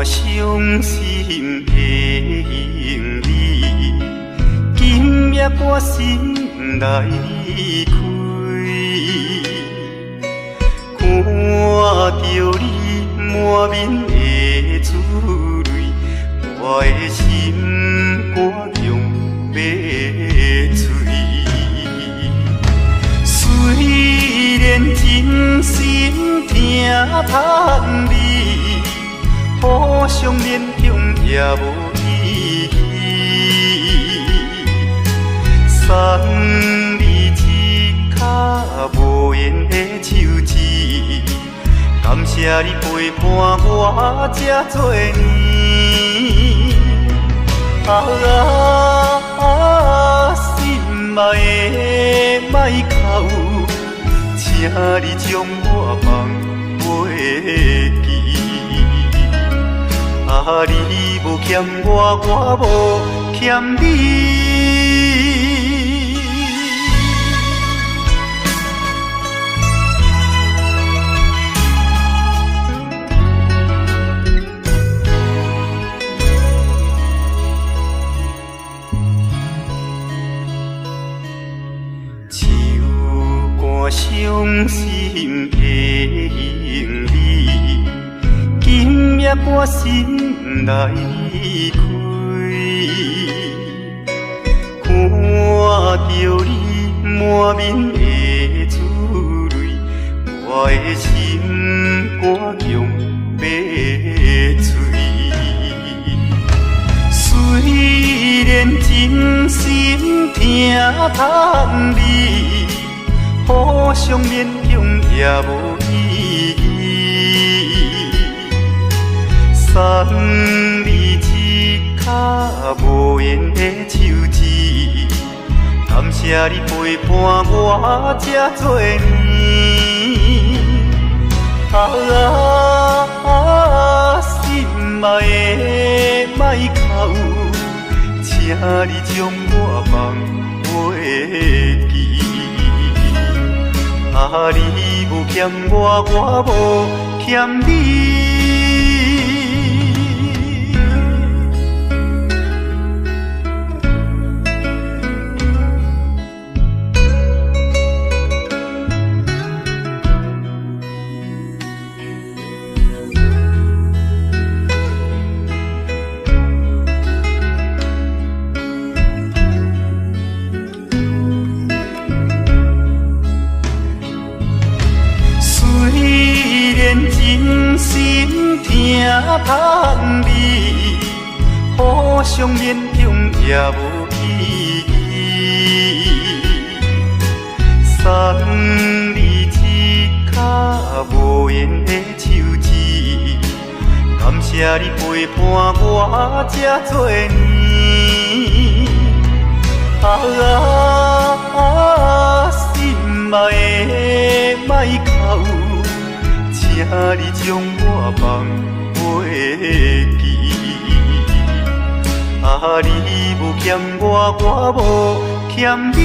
傷心的你，今夜我心內離開，看著你滿面的珠淚，我的心肝強欲碎。雖然真心疼叹你，互相勉強也無意義。送你一跤無緣的手指，感謝你陪伴我這多年。啊啊，心愛的莫哭，請你將我放袂記。啊，你無欠我，我無欠你。手肝傷心的你，今夜我心內離開，看著你滿面的珠淚，我的心肝強欲碎。雖然真心疼叹你，互相勉強也無意義。送你一跤無緣的手指，感謝你陪伴我這多年。啊啊，心愛的莫哭，請你將我放袂記。啊，你無欠我，我無欠你。雖然真心疼叹你，互相勉強也無意義。送你一跤無緣的手指，感謝你陪伴我這多年。啊啊，心愛的莫哭，請你將我放袂記。啊，你無欠我，我無欠你。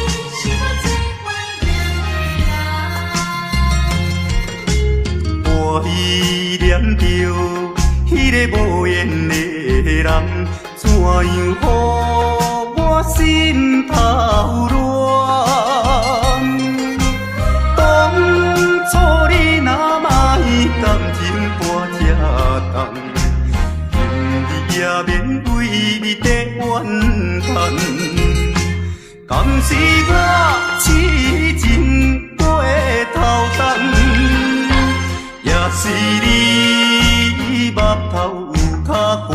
你是我最怀念的人。我依恋著彼个無緣的人，怎樣予我心頭亂？當初你若莫感情搬這重，今日也免為你在怨嘆。敢是我痴情過頭重，也是你目頭有較懸。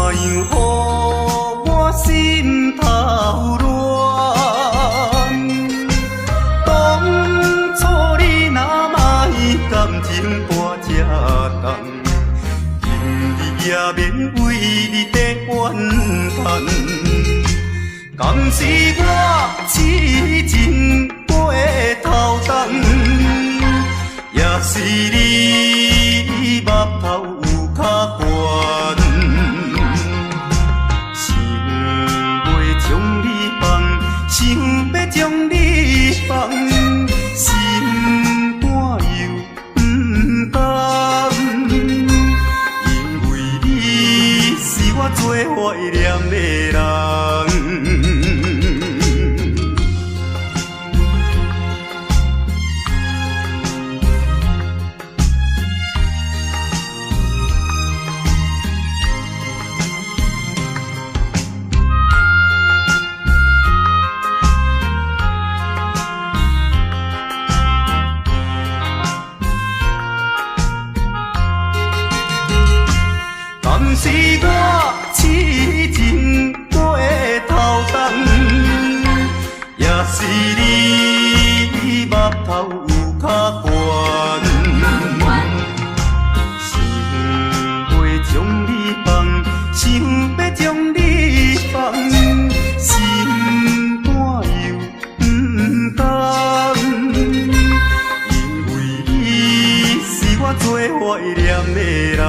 樣予我心頭亂？當初你若莫感情跋這重，今日也免為你在怨嘆。敢是我痴情過頭重，也是你目頭有較懸。想欲將你放，想欲將你放，心肝又毋甘，因為你是我最懷念的人。敢是我痴情過頭重，也是你目頭有較懸。想欲將你放，想欲將你放，心肝又毋甘，因為你是我最懷念的人。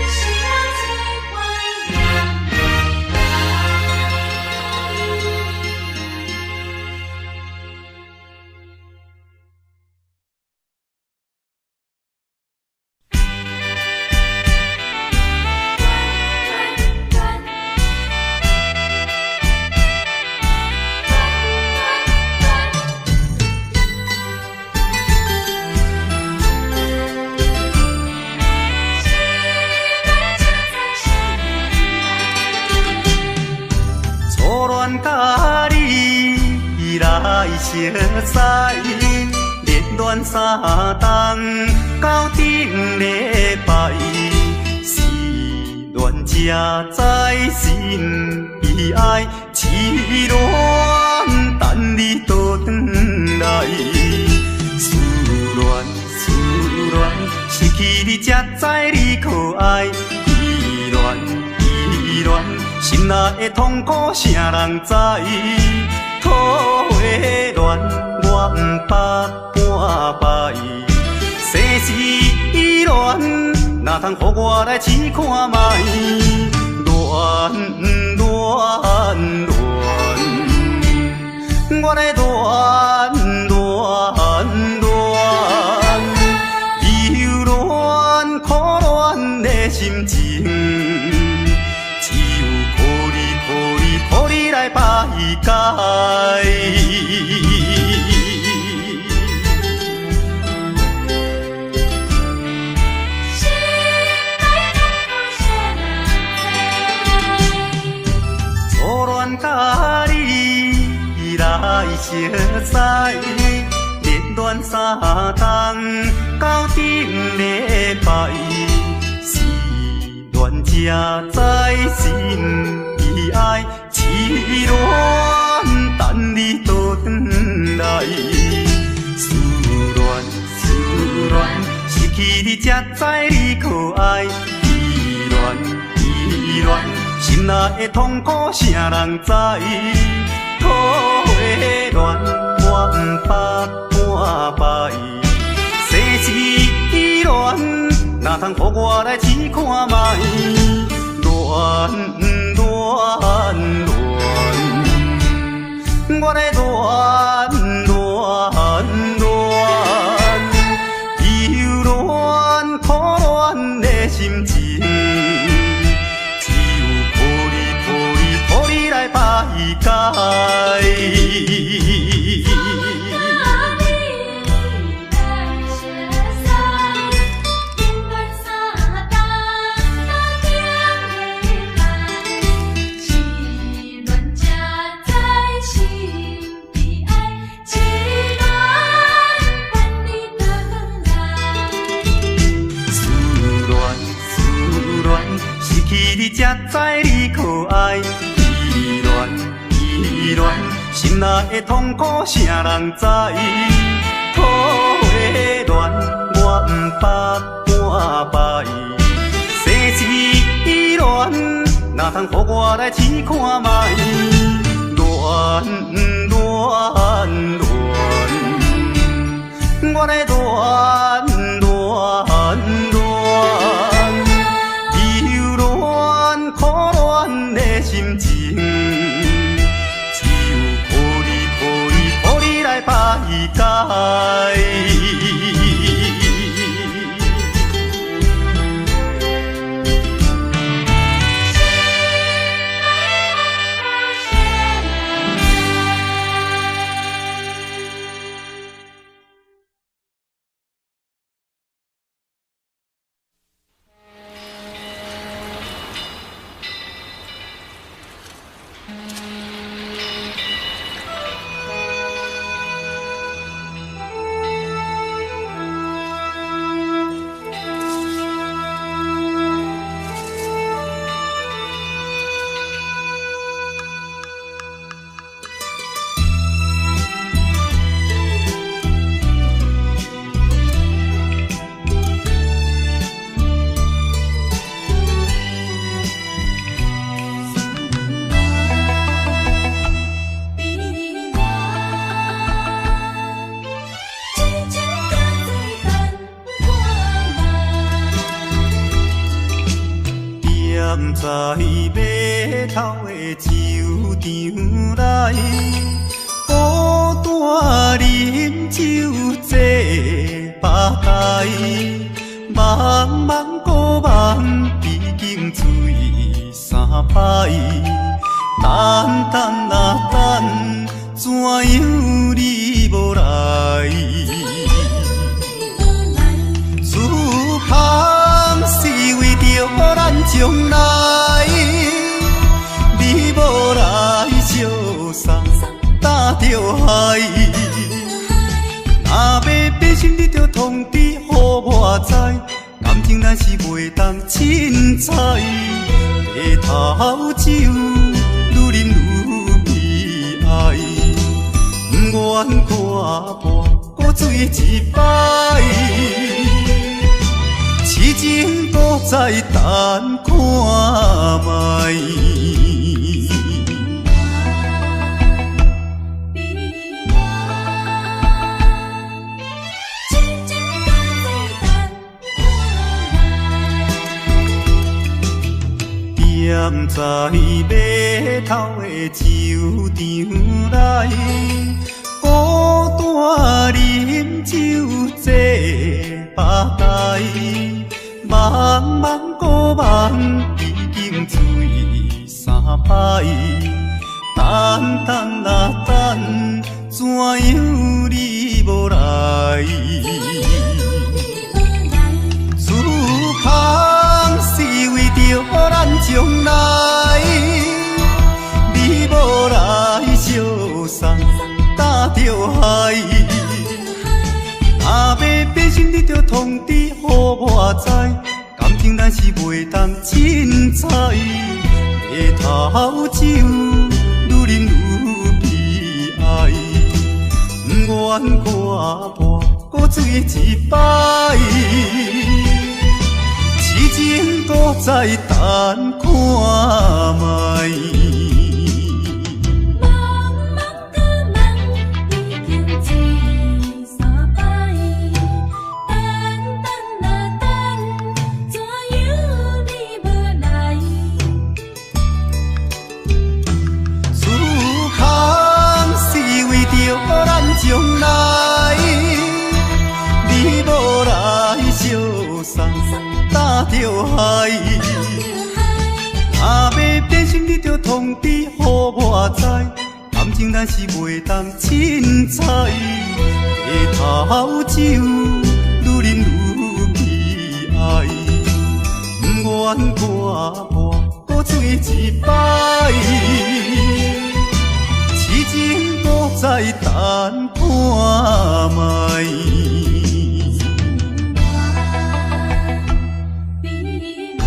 是我最懷念的人。初戀佮你來相識，熱戀三冬到頂禮拜，失戀才知心悲哀，痴戀等你倒轉來，思戀思戀，失去你才知你可愛，依戀依戀，心內的痛苦啥人知？桃花戀我毋捌半擺，世事依戀，哪通予我來試看覓？戀戀戀，我咧戀戀戀，留戀苦戀的心情，只有苦你苦你苦你來排解。心內痛苦誰人知？初戀佮你來相識，熱戀三冬到頂禮拜，失戀才知心悲哀，痴戀等你倒轉來，思戀思戀，失去你才知你可愛，依戀依戀，心內的痛苦啥人知？桃花戀我毋捌半擺，世事依戀，哪通予我來試看覓？戀戀戀，我咧戀戀戀，留戀苦戀的心情，只有苦你苦你苦你來排解。初戀佮你來相識，熱戀三冬到頂禮拜，失戀才知心悲哀，才知你可愛。依戀依戀，心內的痛苦啥人知？桃花戀，我毋捌半擺。世事依戀，哪通予我來試看覓？戀戀戀，我來戀戀戀，留戀苦戀的心情，只有苦你苦你苦你來排解。踮在码头的酒场内，孤單啉酒坐吧台，茫茫孤夢已經醉三擺，等等啊等，怎樣你無來？此空是為著咱將來，你無來相送担著海。若欲變心，你著通知予我知，感情咱是袂當凊彩。白頭酒愈啉愈悲哀，不願看破閣醉一擺。痴情搁再等看覓。踮在碼頭的酒場內，孤單啉酒坐吧台，茫茫孤夢已經醉三擺，等等啊等，怎樣你無來？此空是為著咱將來，你無來相送擔著海。若欲變心，你著通知予我知，感情咱是袂當凊彩。白頭酒愈啉愈悲哀，不願看破閣醉一擺。痴情閣再等看覓。茫茫孤夢已經醉三擺，等等啊等，怎樣你無來？此空是為著咱將來，你無來相送擔著海。若欲變心，你著通知予我知，感情咱是袂當凊彩。白頭酒愈啉愈悲哀，不願看破閣醉一擺。痴情閣再等看覓。悲戀，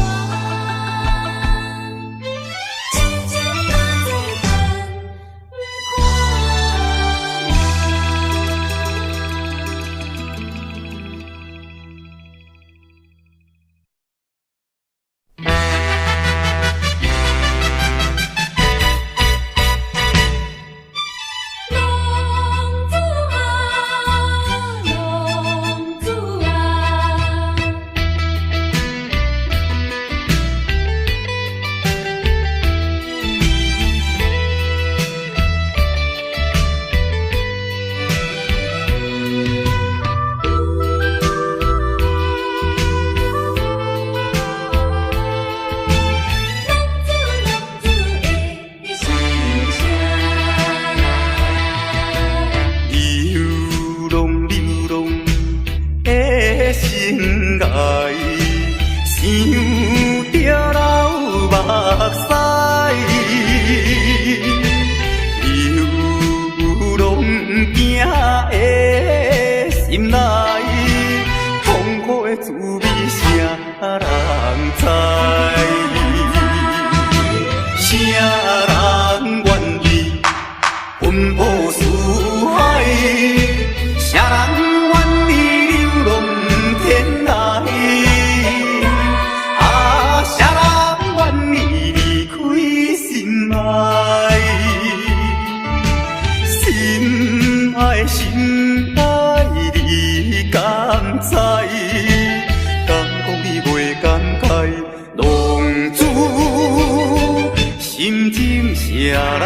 啥人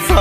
知？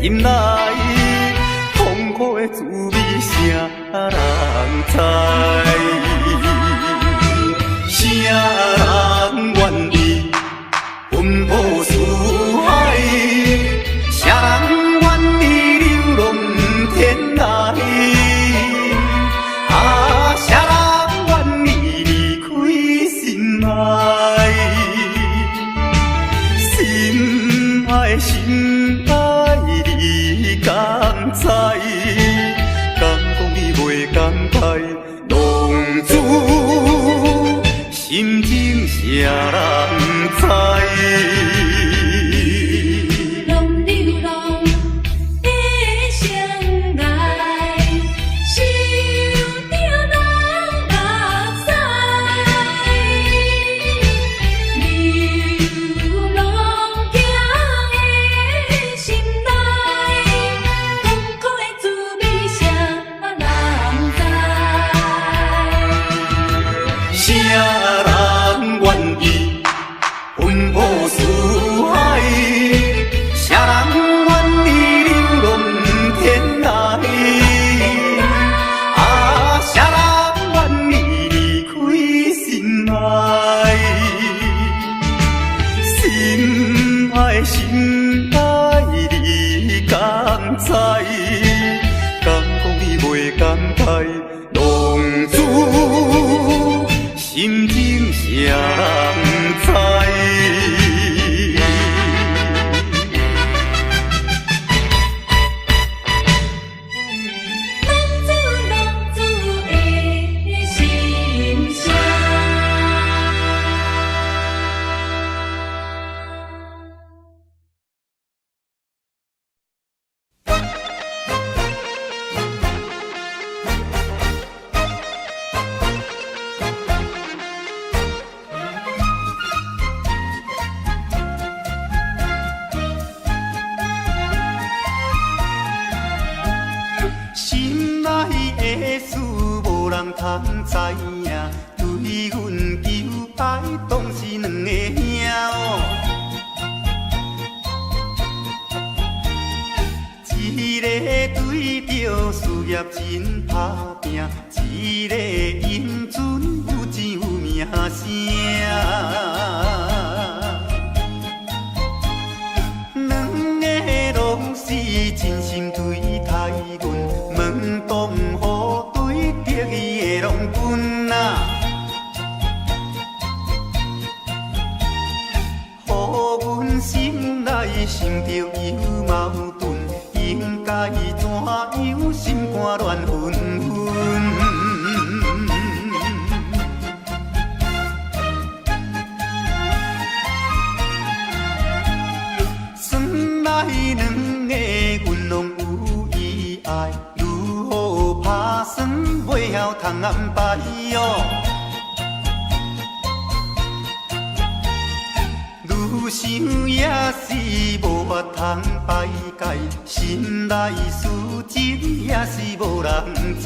心內痛苦的滋味，啥人知？啥人願意奔波四海？啥人願意流浪天涯？啊，啥人願意離開心愛？心愛心愛。你敢知？敢講你袂甘歹？浪子心情啥人知？流浪流浪的生涯，想著流目屎。流浪行的心內，痛苦的滋味啥人知？啥人願意奔波四海？啥人願意流浪天涯？啊，啥人願意離開心愛？心愛心愛，你敢知？敢講你袂甘歹？浪子心情啥人知？浪子浪子的心聲。心內的事無人通知影，對阮求愛當是兩个兄哦。一个對著事業真打拼，一個英俊有錢有名聲。兩个攏是真心對待阮，門當戶對得意的郎君啊，予阮心內想著有矛盾，應該怎樣心肝亂紛紛。算來兩个阮攏有意愛，如何拍算袂曉通安排哦？愈想也是無法通排解，心內事情也是無人知。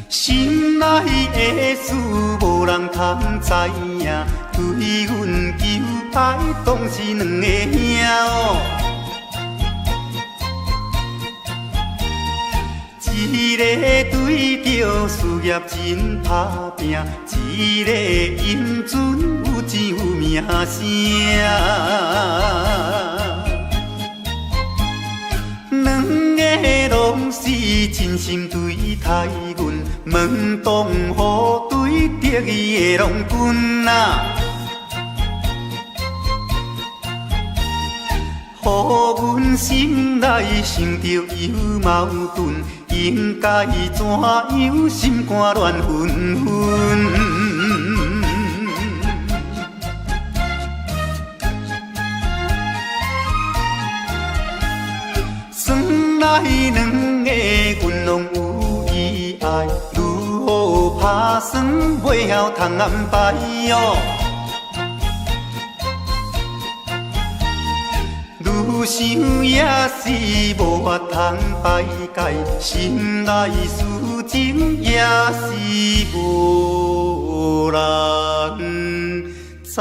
心內的事無人通知影，對阮求愛當是兩个兄哦。一一个對著事業真打拚，一個音準有錢有名聲。兩个攏是真心對待阮，問當何對得意的郎君啊！予阮心內想著有矛盾，應該怎樣心肝亂紛紛？算來兩个阮攏有意愛，如何拍算袂曉通安排喲？愈想也是無法通排解，心內事情也是無人知。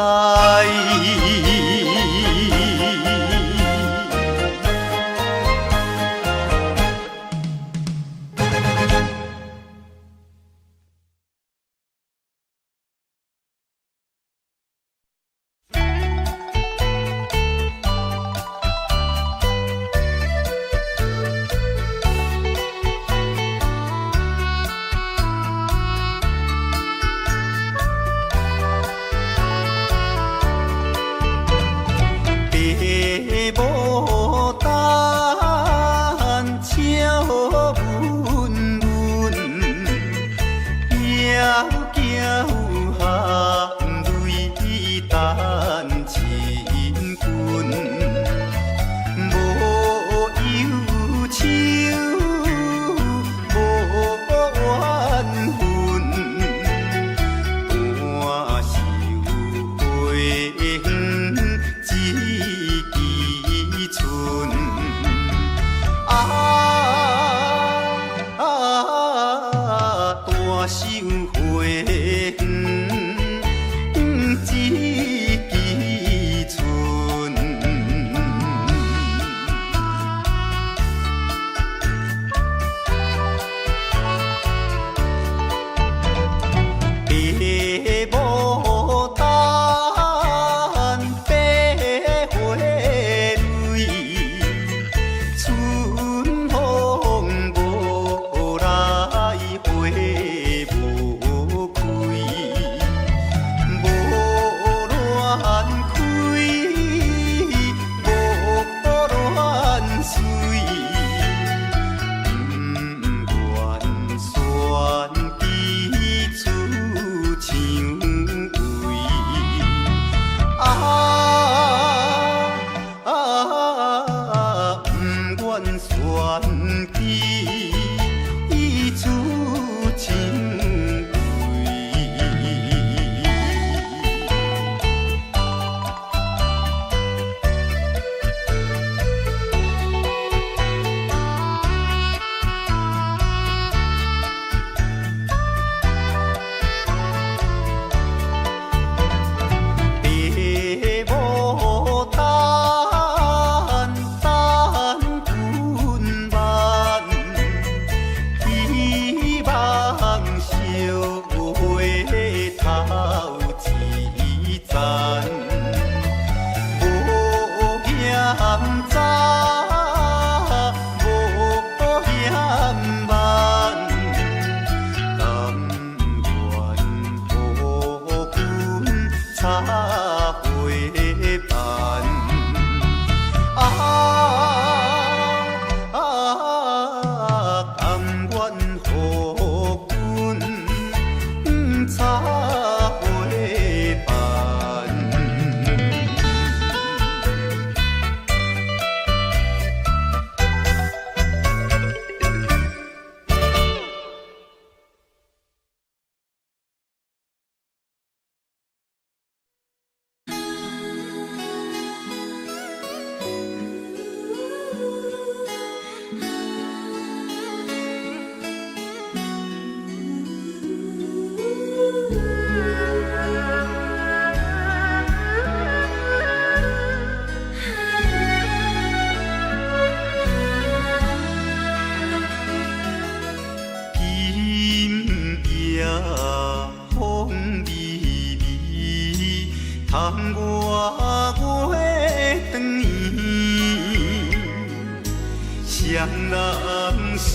兩人相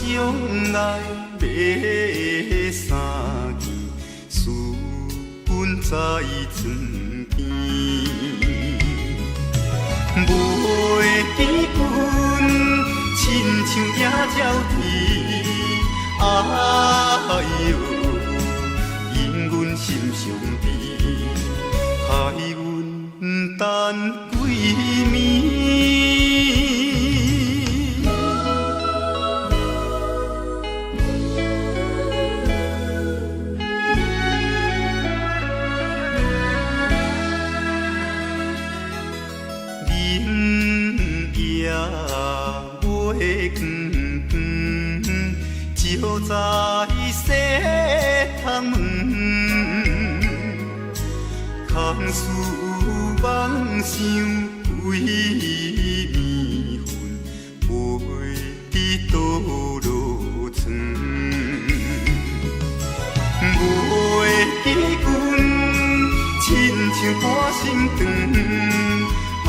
愛買三更，思阮在床邊。袂記阮，親像野鳥啼，哎喲，因阮心傷悲，害阮等幾暝。明夜月光光，照在西窗门，空思妄想规暝魂，飞伫倒落床。袂記阮，親像半心肠，哎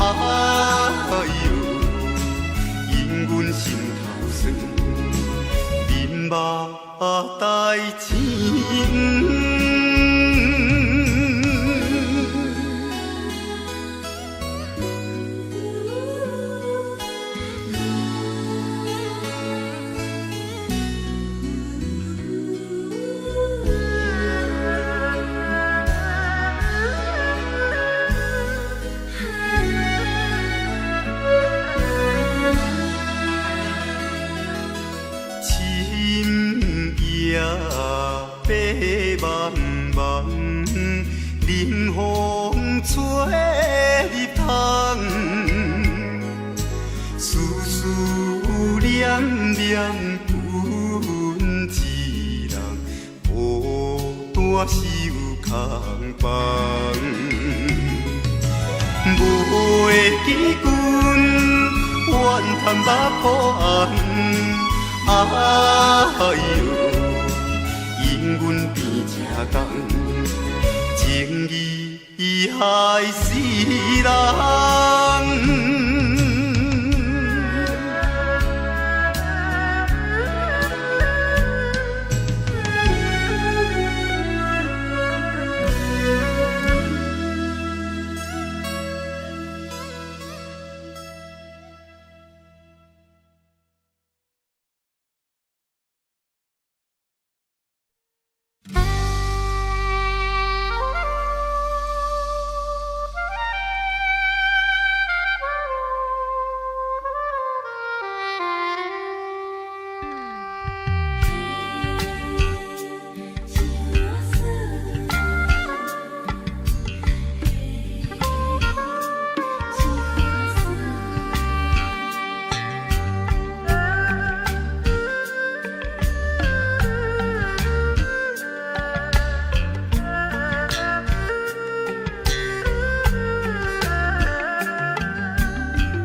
喲，因阮心頭酸，面目帶青。深夜白茫茫，冷風吹入窗，思思念念阮一人孤單守空房。袂記阮，怨嘆目苦紅。哎喲，因阮變這工，情義害死人。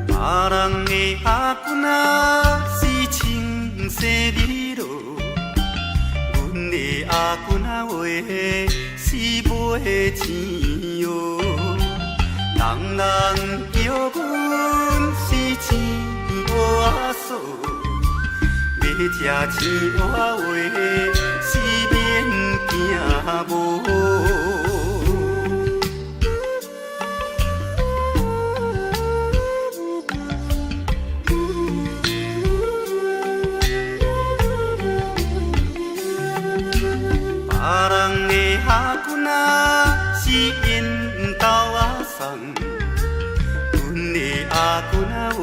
別人的阿公仔是穿西美罗，阮的阿公仔话是袂青哟。人人叫阮是青蚵仔嫂，欲食青蚵仔话是免惊无。別人的阿公仔是𪜶兜仔送，阮的阿公仔话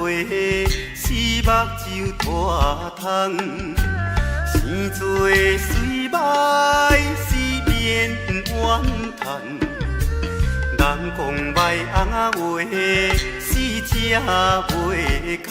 是目睭大窗，生做媠歹是免怨叹，人講歹翁仔話是食袂空。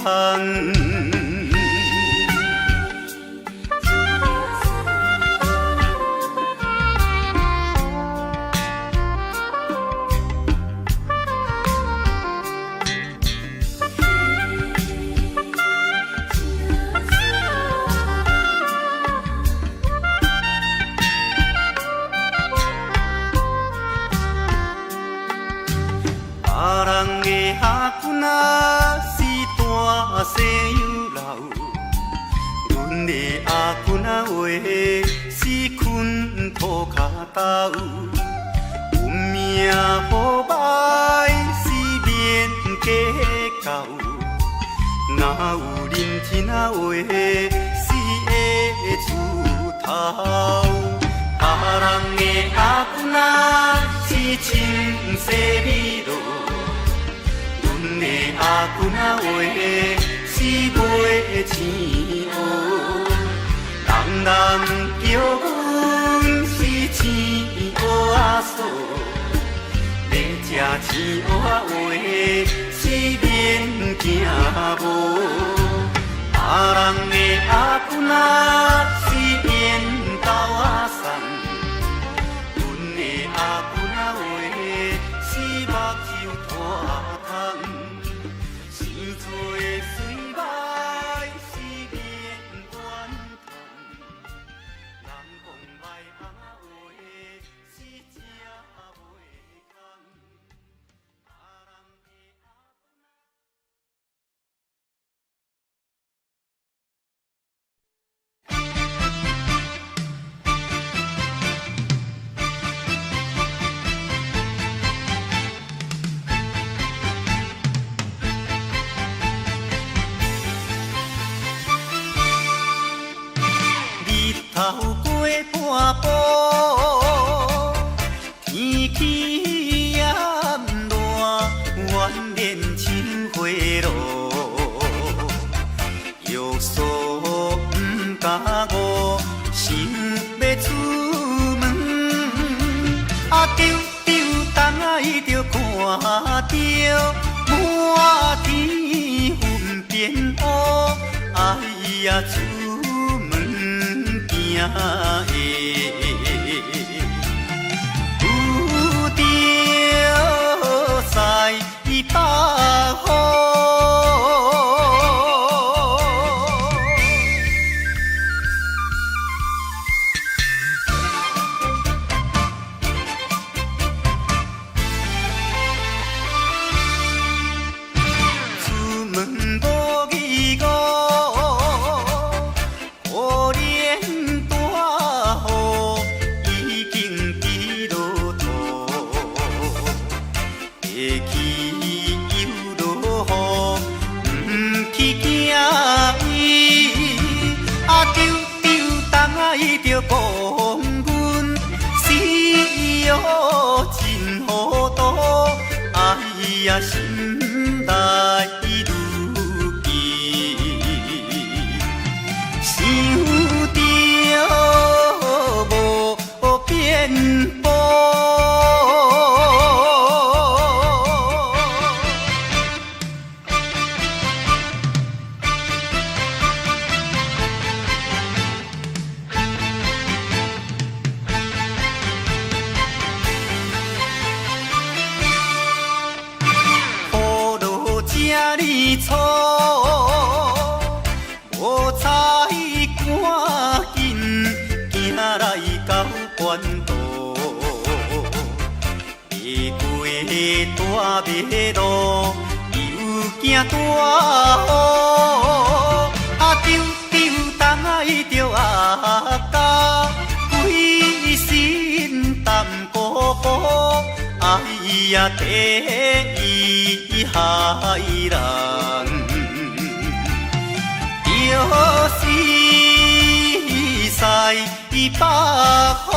別人的阿公仔是大西洋老，是睏塗跤頭，運命好歹是免計較。若有恁聽話是會出頭。別人的阿公仔是穿西美羅，阮的阿公仔話是賣青蚵。人人叫阮是青蚵仔嫂，欲食青蚵仔話是免驚無。別人的阿公仔是緣豆仔送，阮的阿公仔話是目睭拖空，生做媠歹是免怨嘆，人講賣翁仔話是正袂空。別人的阿公仔。日頭過半晡，天氣炎熱，怨連像火爐。約束毋敢誤，想欲出門，啊，丟丟東仔伊就看著滿天雲變烏，哎呀，出門驚會遇著西北風。出門無疑誤，可憐大雨已經佇落塗，下去又落雨，毋去驚伊。啊，丟丟東仔伊就講阮是哦真糊塗，哎呀，心內愈記，想著無變步。雨落這呢粗，無彩趕緊行來到關渡，爬過大馬路，又驚大雨。啊，丟丟東仔伊著阿甲，規身澹糊糊，哎呀，第一害人，就是西北風。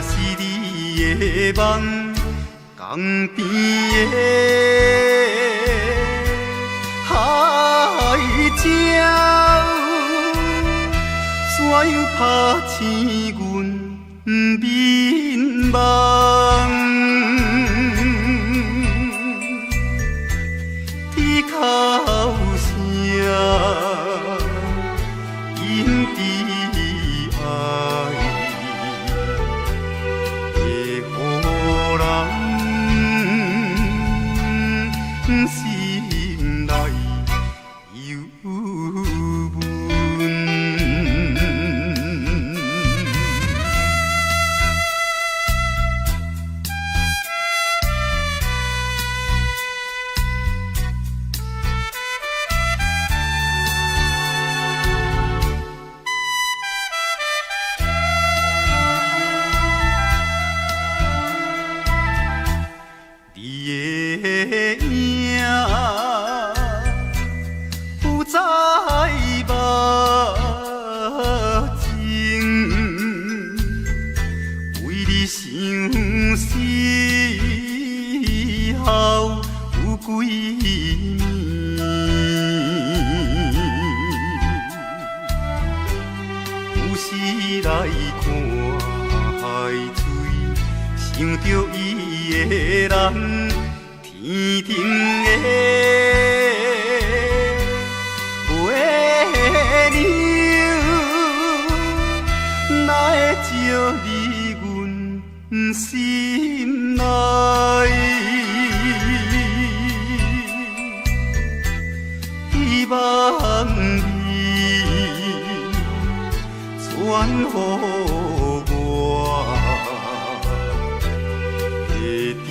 是你的夢，江邊的海鸟，怎樣拍醒阮眠夢？天哭声，因悲哀，会予人心内忧闷。你的影浮在目前，为你相思候有几暝？有时来看海水，想著伊的人，天顶的月娘，哪会照入阮心内？希望你传予我，会知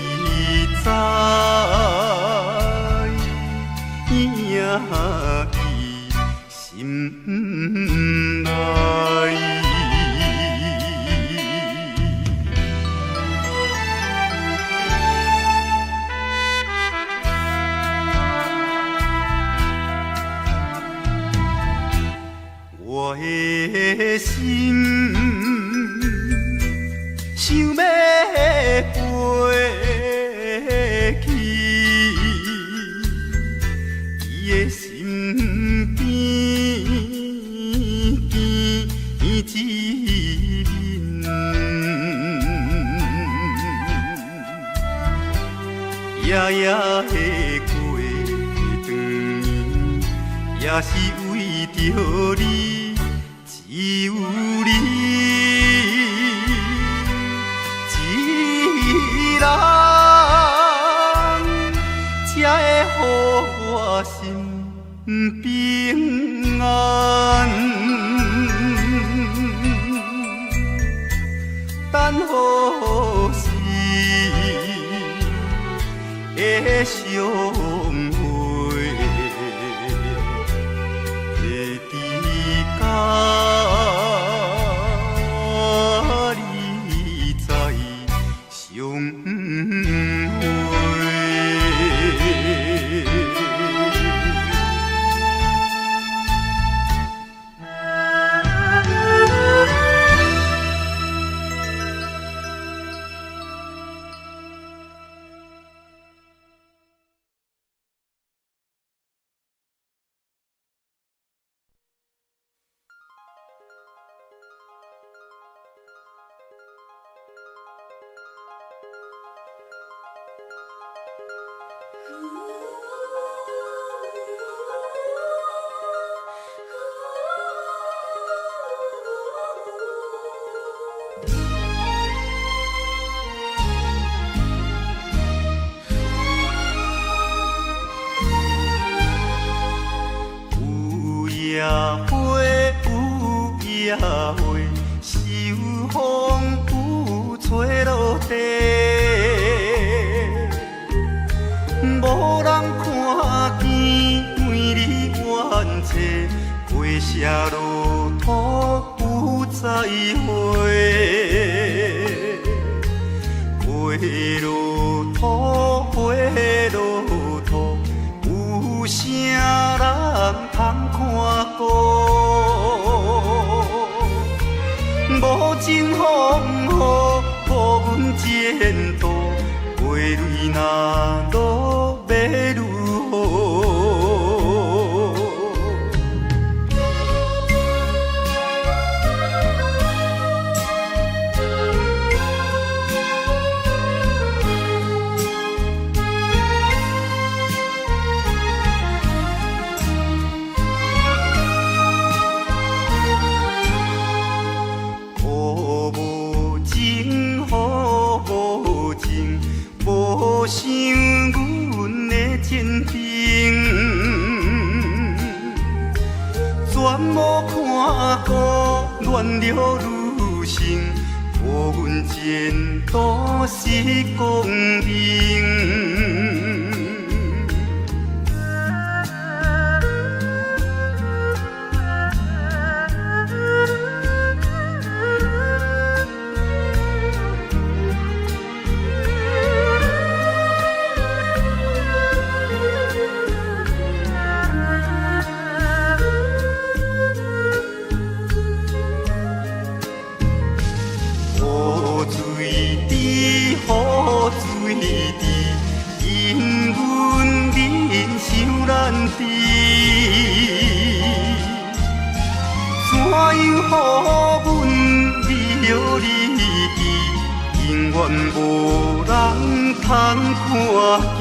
影伊心内。我的心想欲飞去，伊的身边见一面，夜夜的过长年，也是为著你，只有你一人，才会予我心平安。等何时会相会？会知甲你再相会。有野花，有野花，受风雨吹落地，无人看见，为你怨嗟，过谢路途有再会，过路途，过路途，有啥人通看顾？无情风雨，无看顾恋了女性，予阮前途失光明。雨水滴，雨水滴，因阮面伤难治。怎样予阮美离去，永远无人通看见。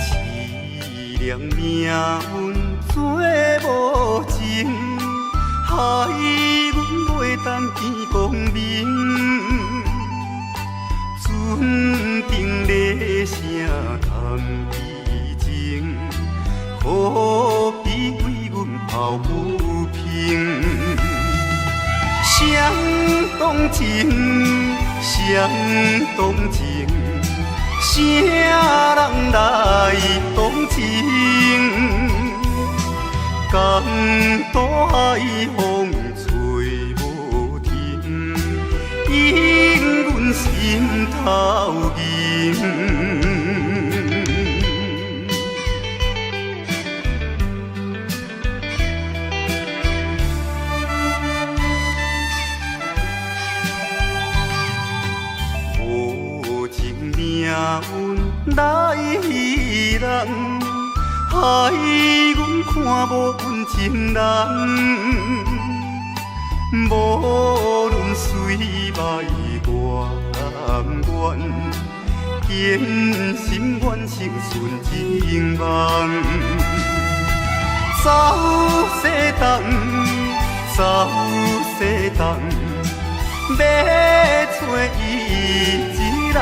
凄凉命运做无情，害阮袂当见光明。船顶咧声谈悲情，可比为阮抱不平。谁动情？谁动情？啥人来动情？江大海风吹无停，引阮心头硬。无情命运来人，害阮看无阮情人。无论水歹偌甘愿，坚心愿成顺情梦。走西东，走西东，欲找伊一人，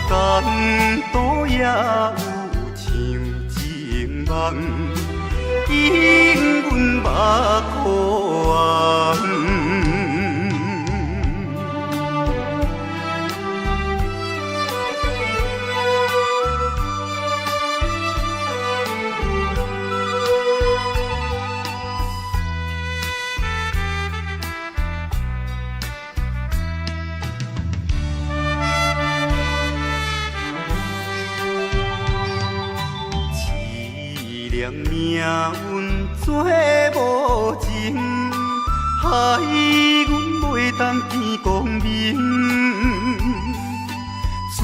江都也有像情梦，引阮目眶红。凄凉命运做无情，害阮袂当见光明。船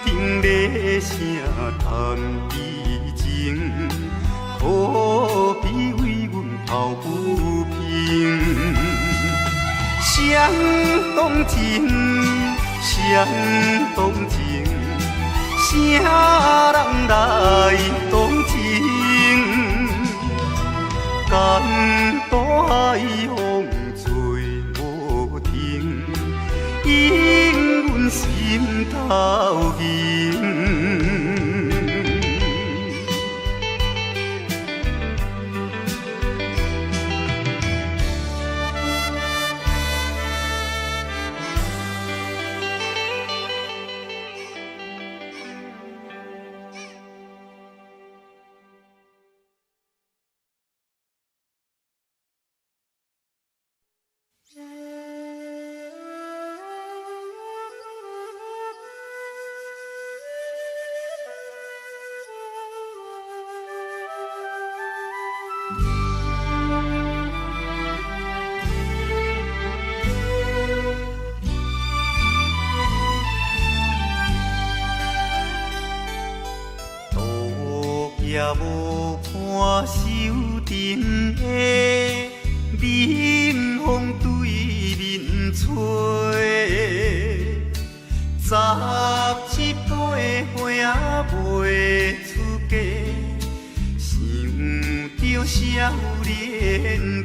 顶咧声谈悲情，可比为阮抱不平。谁动情？谁动情？啥人来动情？江大海风吹无停，引阮心头硬。也無伴守陣的冷風對面吹，十七八歲仔袂出嫁，想著少年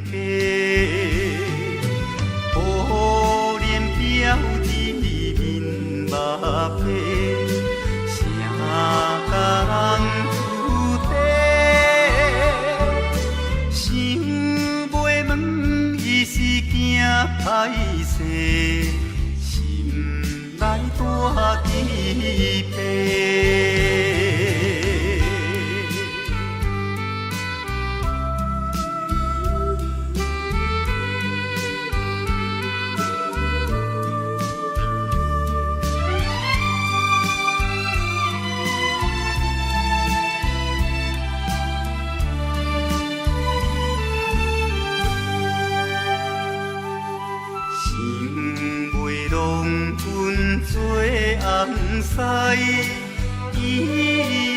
家，乌臉標誌面目白，啥甲人出地？想袂問伊是驚歹勢，心內大雞皮。想袂郎君做翁婿，伊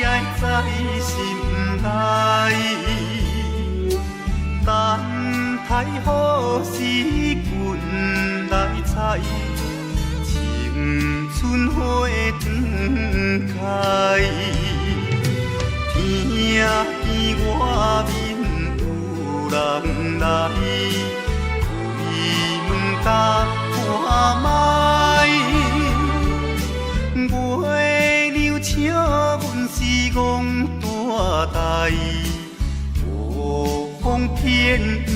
愛在心內。等待好時君來采，青春花長開。聽見外面有人來，開門共看覓，月娘笑阮是戆大代，無風騙毋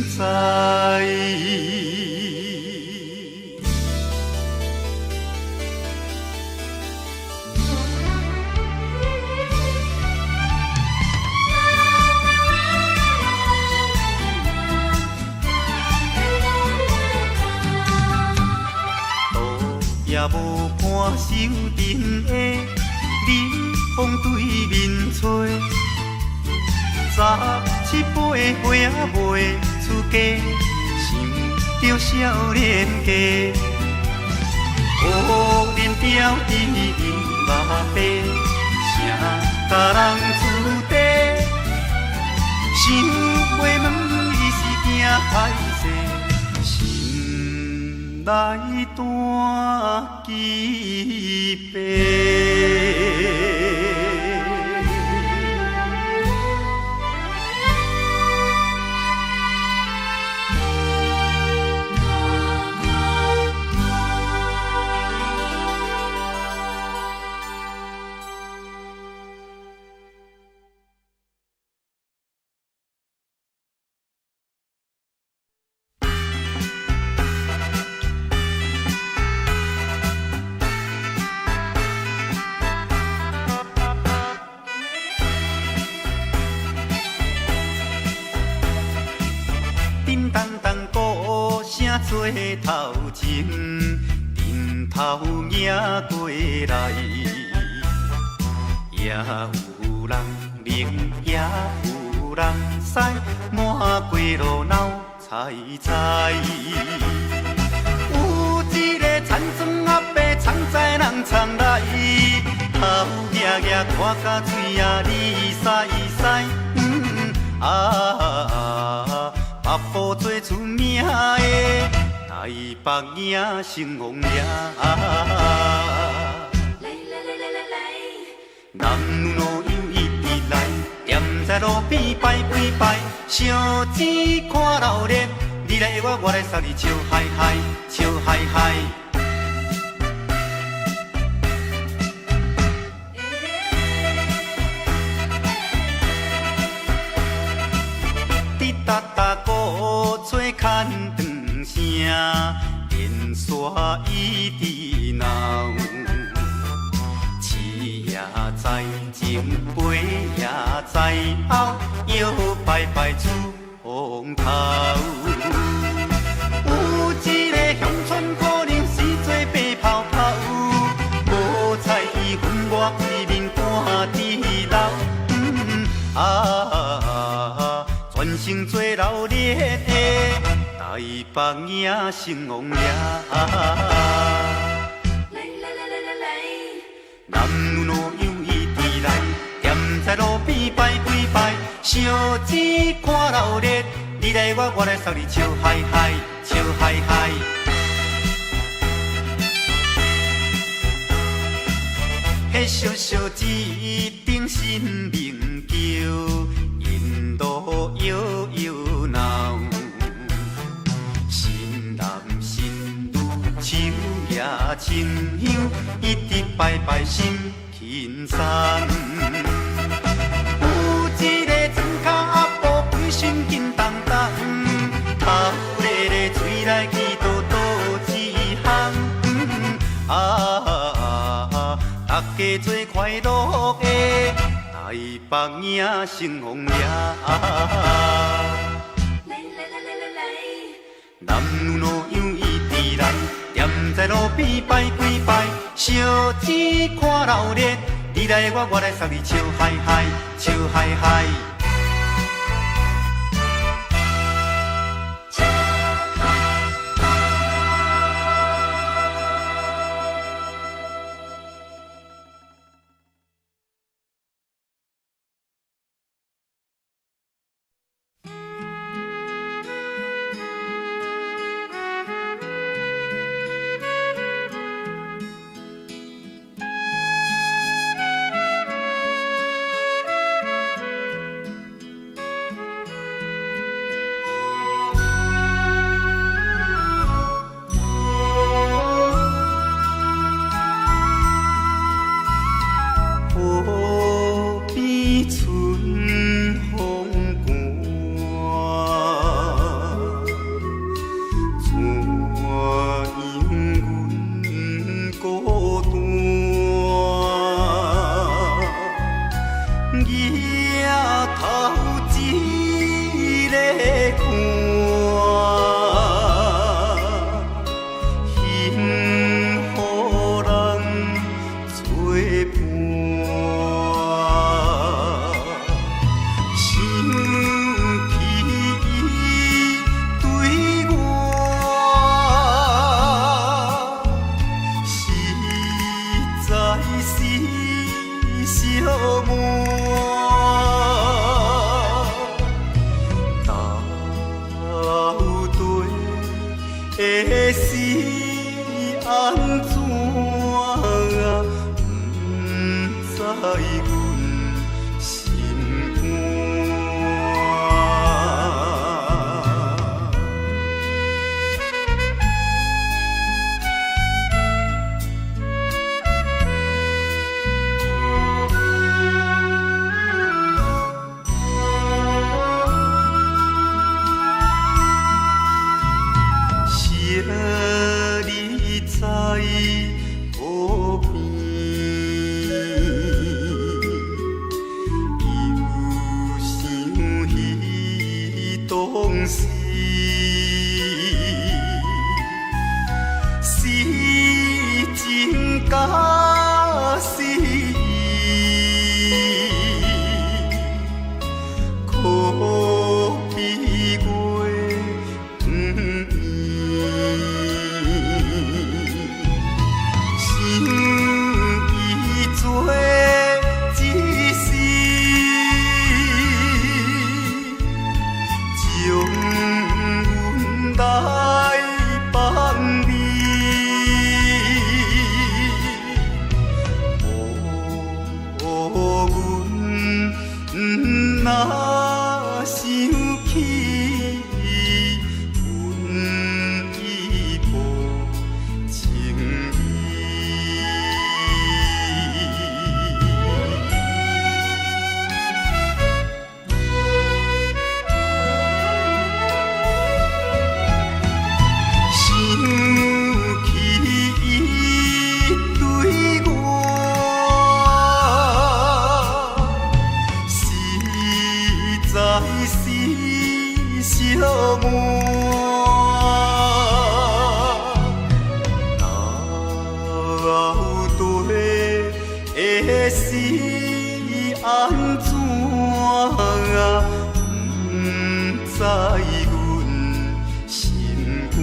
知。也無伴守陣的冷風對面吹，十七八歲仔袂出嫁，想著少年家，烏臉標誌面目白，啥甲人出地？想袂問伊是驚歹勢，心內大雞皮。叮当当鼓声做头前，阵头迎过来，也有人冷，也有人屎，满街路闹彩彩。有一个田庄阿伯，藏在人藏来，头额额看甲喙仔你屎屎，啊。北部最出名的台北影成王爷。来来来来来来，男女老幼一直来，踮在路边拜几摆，小钱看闹热，你来我，我来送你笑嗨嗨，笑嗨嗨。滴答答鼓吹牵长声，电线一直闹。市也知，前辈也知，后摇摆摆出风头。有一个乡村姑娘是做白泡泡，无彩伊分外面赶伫流。啊，全城做闹热的台北影成王爷。来来来来来来，男女老幼一直来，踮在路边烧錢看鬧熱，你來我，我來送你笑嗨嗨，笑嗨嗨。彼小小子頂神明橋，引路搖搖鬧，新男新女手攑清香，一直拜拜心輕鬆。有一個庄跤阿婆，規身緊當當，頭咧咧喙內祈禱倒一項啊！大家做快樂的台北影成風掠。來來來來來來，男女老幼一直來，踮在路邊拜幾拜，燒錢看鬧熱，你來我，我來送你笑嗨嗨，笑嗨嗨。笑嗨嗨。河邊春風寒，怎樣阮孤單？举頭一个看，幸予人做伴。想起伊對我，實在是寂寞。到底是按怎？不知阮心肝。惜你在河邊，又想彼當時，是情假是意，可比月圓。想伊做一世，將阮來放離，予阮若想起，阮已無情意。想起伊對我，實在是寂寞。到底是按怎？不知阮心肝。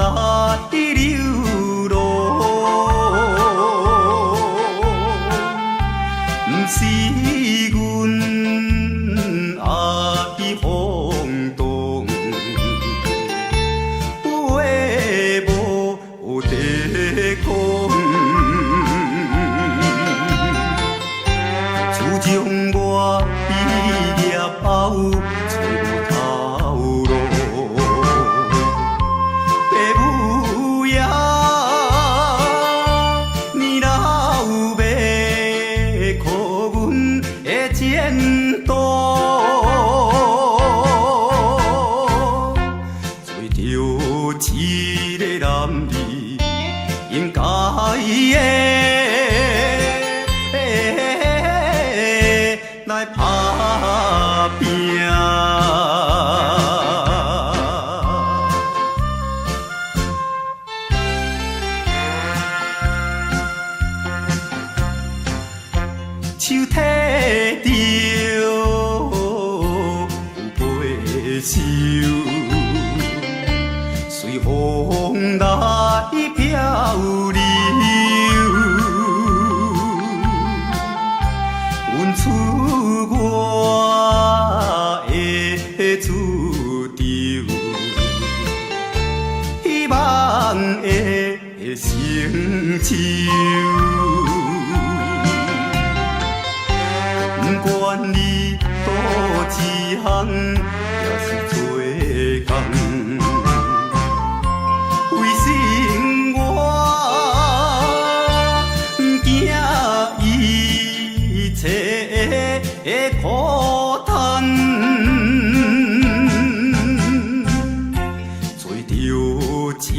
來流浪，毋是阮愛放蕩，話無得講。自從我畢業後，揣無頭路，爸母爺，年老欲顧阮的前途，做著一个男兒應該的來拍拚。手提著有被袖，隨風來漂流。阮出我的主張，希望會成就。不管你佗一項，抑是做工，為生活毋驚一切的苦嘆，做著一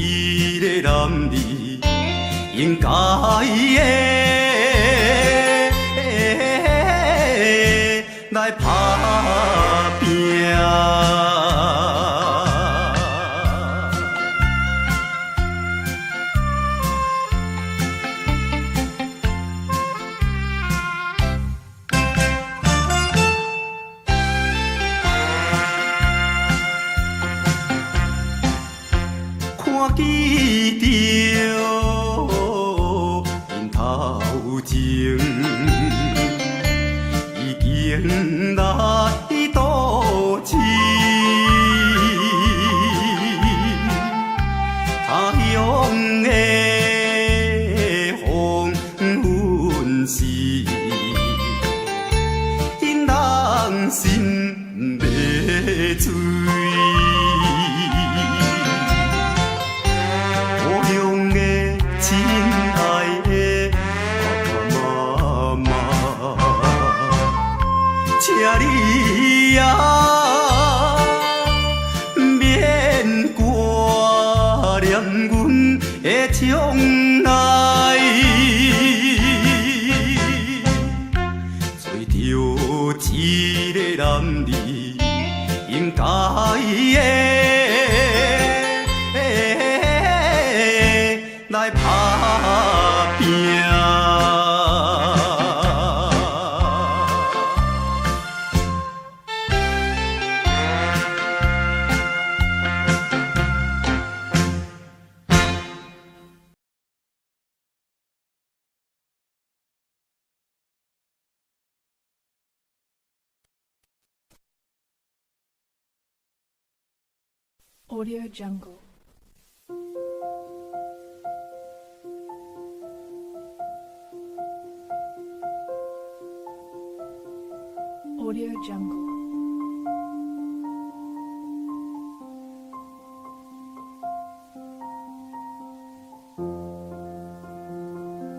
個男兒應該的來拍拚。看見著𪜶頭前已經來都市，他鄉的黃昏時，𪜶人心欲醉。故鄉的親愛的爸爸媽媽，請你啊，免掛念阮的將來，做著一個男兒應該的來拍拚。 Audio Jungle. Audio Jungle.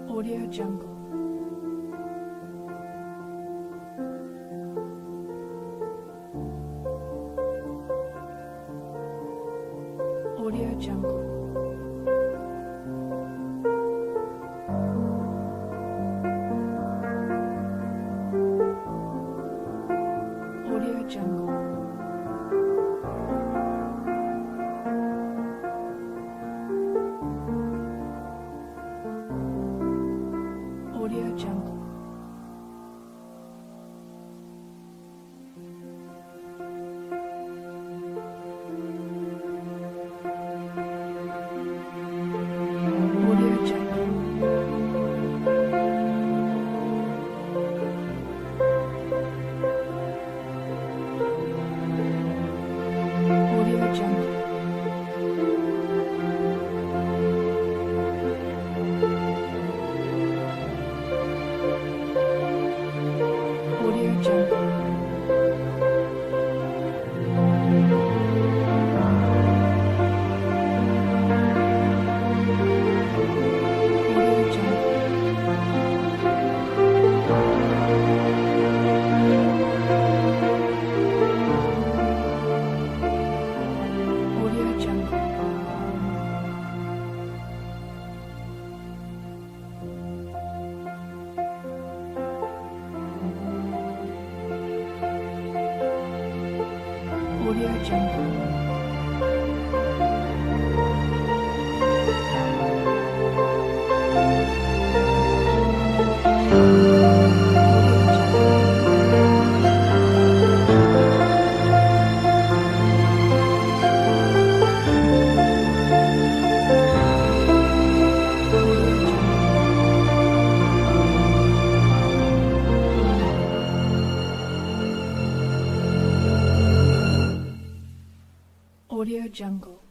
Audio Jungle. Audio Jungle. Audio Jungle. Audio Jungle. Audio Jungle.